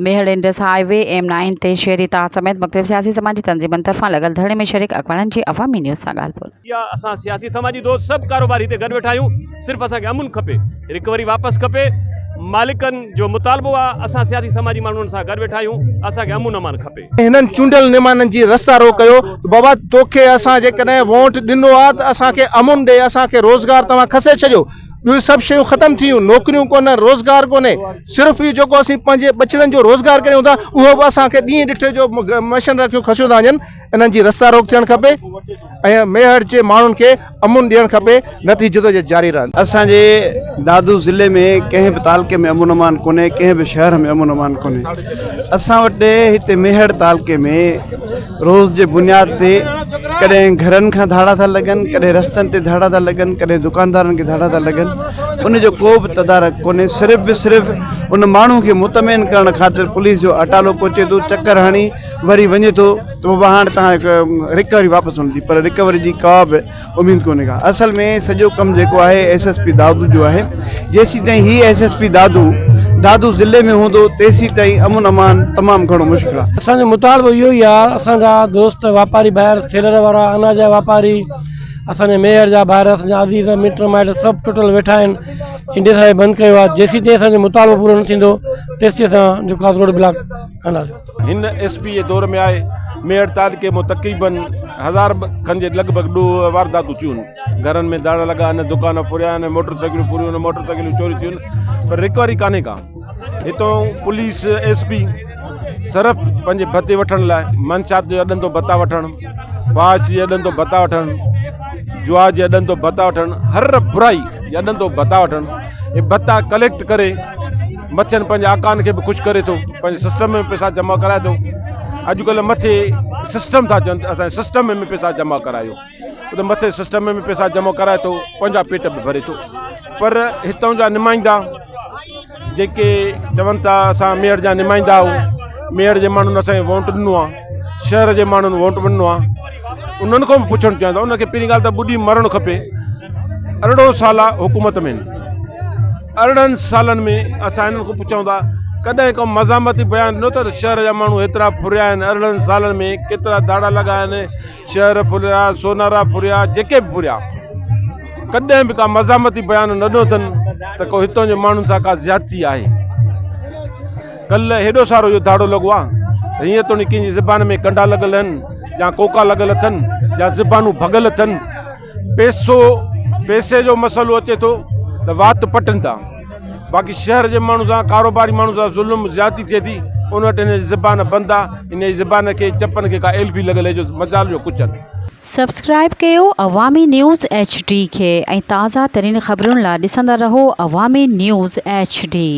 Mehar Indus highway M nine تي شهري اتحاد سميت مختلف سياسي سماجي تنظيمن طرفان لڳل ڌرڻي ۾ شريڪ اڳواڻن جي عوامي نيوز سان ڳالهه ٻولهه. يا اسان سياسي سماجي دوست سڀ ڪاروباري هتي گڏ ويٺا آهيون صرف اسان کي امن کپي رڪوري واپس کپي مالڪن جو مطالبو آ اسان سياسي سماجي ماڻهن سان گڏ ويٺا آهيون اسان کي امن امان کپي. هنن چونڊيل نمائندن جي رستا روڪ ڪيو ته بابا توکي اسان جيڪڏهن ووٽ ڏنو آ ته اسان کي امن ڏي اسان کي روزگار توهان کسي ڇڏيو ٻيون سڀ شيون ختم ٿي ويون نوڪريون ڪونهن روزگار ڪونهي صرف اهو جيڪو اسين پنهنجي ٻچڙن جو روزگار ڪريون ٿا اهو به اسان کي ڏينهن ڏٺي جو مشن رکيو کسيو ٿا وڃن انهن جي رستا روڪ ٿيڻ کپي ۽ ميهڙ جي ماڻهن کي امن ڏيڻ کپي نه ته هي جدوجهد جاري رهندي. اسان جي دادو ضلعي ۾ ڪنهن به تعلقي ۾ امن امان ڪونهي ڪنهن به شهر ۾ امن امان ڪونهي اسان وٽ هتي ميهڙ تعلقي ۾ روز جي بنياد تي ڪڏهن گهرن کان ڌاڙا ٿا لڳن ڪڏهن رستن تي ڌاڙا ٿا لڳن ڪڏهن دڪاندارن کي ڌاڙا ٿا لڳن ان جو ڪو به تدارڪ ڪونهي صرف به صرف ان ماڻهو کي مطمئن ڪرڻ خاطر پوليس جو اٽالو پهچي ٿو چڪر هڻي وري وڃي ٿو ته بابا هاڻ تان رڪوري واپس وڃي ٿي پر رڪوري جي ڪا به اميد ڪونهي ڪا اصل ۾ سڄو ڪم جيڪو آهي ايس ايس پي دادو جو آهي جيسين تائين هي S S P Dadu Dadu ضلعي ۾ هوندو تيسين تائين امن امان تمام گهڻو مشڪل آهي. اسان جو مطالبو اهو ئي آهي اسان جا دوست واپاري ڀائر سيلر وارا اناج جا واپاري اسان جي ميئر جا ڀائر اسان جا عزيز مٽ مائٽ سڀ ٽوٽل ويٺا آهن انڊس هاء وي بند ڪيو آهي جيسين تائين اسان جو مطالبو پورو نه ٿيندو تيسين اسان جيڪو آهي روڊ بلاڪ ڪنداسين. هن ايس پي جي دور ۾ آء ميهڙ تعلقي مان تقريبن هزار کن جي لڳ ڀڳ ڏوهه وارداتون ٿيون آهن گهرن ۾ داڙا لڳا آهن دڪان ڦريا آهن موٽر سائيڪلون ڦريون آهن موٽر سائيڪلون چوري ٿيون آهن پر رڪوري ڪانهي ڪا هتون پوليس ايس پي صرف پنهنجي ڀتي وٺڻ لاء منشيات جي اڏن تون ڀتا وٺڻ فاش جي اڏن تون ڀتا وٺڻ جوا جي اڏن تون ڀتا وٺڻ هر برائي جي اڏن تون ڀتا وٺڻ هي ڀتا ڪليڪٽ ڪري مٿين پنهنجي آقائن کي به خوش ڪري ٿو پنهنجي سسٽم ۾ پئسا جمع ڪرائي ٿو اڄڪلهه مٿي سسٽم ٿا چون ته اسانجي سسٽم ۾ پئسا جمع ڪرايو ته مٿي سسٽم ۾ پئسا جمع ڪرائي ٿو پنهنجا پيٽ به ڀري ٿو پر هتان جا نمائندا جيڪي چون ٿا اسان ميهڙ جا نمائندا آهيون ميهڙ جي ماڻهن اسانکي ووٽ ڏنو آهي شهر جي ماڻهن ووٽ ڏنو آهي انهن کان به پڇڻ چاهيان ٿو ان کي پهرين ڳالهه ته ٻڏي مرڻ کپي 18 سال حڪومت ۾ 18 سالن ۾ اسان هنن کان پڇون ٿا ڪڏهن ڪو مزاحمتي بيان ڏنو اٿو ته شهر جا ماڻهو هيترا ڦريا آهن 18 سالن ۾ ڪيترا ڌاڙا لڳا آهن شهر ڦريا سونارا ڦريا جيڪي به ڦريا ڪڏهن به ڪا مزاحمتي بيان نه ڏنو اٿن ته ڪو هتان جي ماڻهن سان ڪا زيادتي آهي ڪلهه هيڏو سارو اهو ڌاڙو لڳو آهي هينئر توڻي ڪنهن جي زبان ۾ ڪنڊا لڳل آهن يا ڪوڪا لڳل اٿن يا زبانون ڀڳل اٿن پيسو پيسي جو مسئلو اچي ٿو ته وات پٽن ٿا باقي شهر جي ماڻهن سان ڪاروباري ماڻهن سان ظلم زيادتي ٿئي ٿي ان وٽ هن جي زبان بند آ هن جي زبان کي چپن کي ڪا ايل بي لڳل آهي جو مجال جو ڪچن. سبسڪرائب ڪيو عوامي نيوز ايڇ ڊي کي ۽ تازه ترين خبرن لا ڏسندا رهو عوامي نيوز ايڇ ڊي.